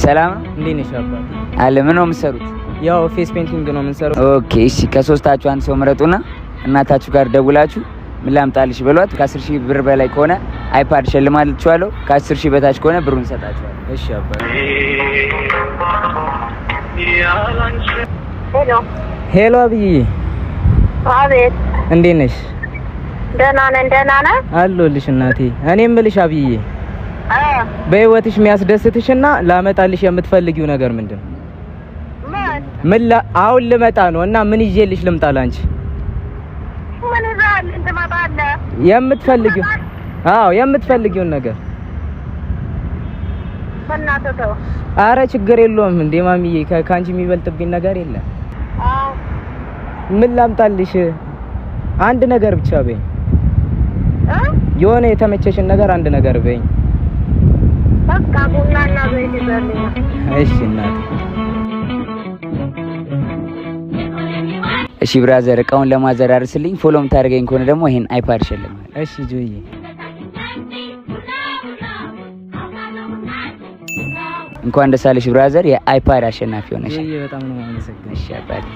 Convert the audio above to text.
ሰላም ነው? እንዴት ነሽ አባቴ? አለ። ምን ነው የምትሰሩት? ያው face painting ነው የምንሰራው። Okay እሺ፣ ከሶስታችሁ አንድ ሰው ምረጡና እናታችሁ ጋር ደውላችሁ ምን ላምጣልሽ በሏት። ከ10,000 ብር በላይ ከሆነ iPad ሸልማችኋለሁ። ከ10,000 በታች ከሆነ ብሩን ሰጣችኋለሁ። እሺ አባቴ። ሄሎ። ሄሎ አብዬ። አቤት። እንዴት ነሽ? ደህና ነን። ደህና ነህ? አለሁልሽ እናቴ። እኔ የምልሽ አብዬ፣ በህይወትሽ የሚያስደስትሽና ላመጣልሽ የምትፈልጊው ነገር ምንድን ነው? ምን? ምን አሁን ልመጣ ነው እና ምን ይዤልሽ ልምጣ ላንቺ? ምን ይዘህልኝ ትመጣለህ? የምትፈልጊው፣ አዎ የምትፈልጊውን ነገር። በእናትህ ተው። አረ ችግር የለውም እንዴ ማሚዬ፣ ከአንቺ የሚበልጥብኝ ነገር የለም። አዎ። ምን ላምጣልሽ? አንድ ነገር ብቻ በይኝ። የሆነ የተመቸሽን ነገር አንድ ነገር በይኝ። በቃ ቡናና ዘይት ይዘህልኝ። እሺ እናቴ። እሺ brother፣ እቃውን ለ mother አድርስልኝ። Follow የምታደርገኝ ከሆነ ደግሞ ይሄን iPad እሸልምሃለሁ። እሺ ጆዬ። እንኳን ደስ አለሽ brother፣ የ iPad አሸናፊ ሆነሻል። ጆዬ በጣም ነው የማመሰግነው። እሺ አባቴ።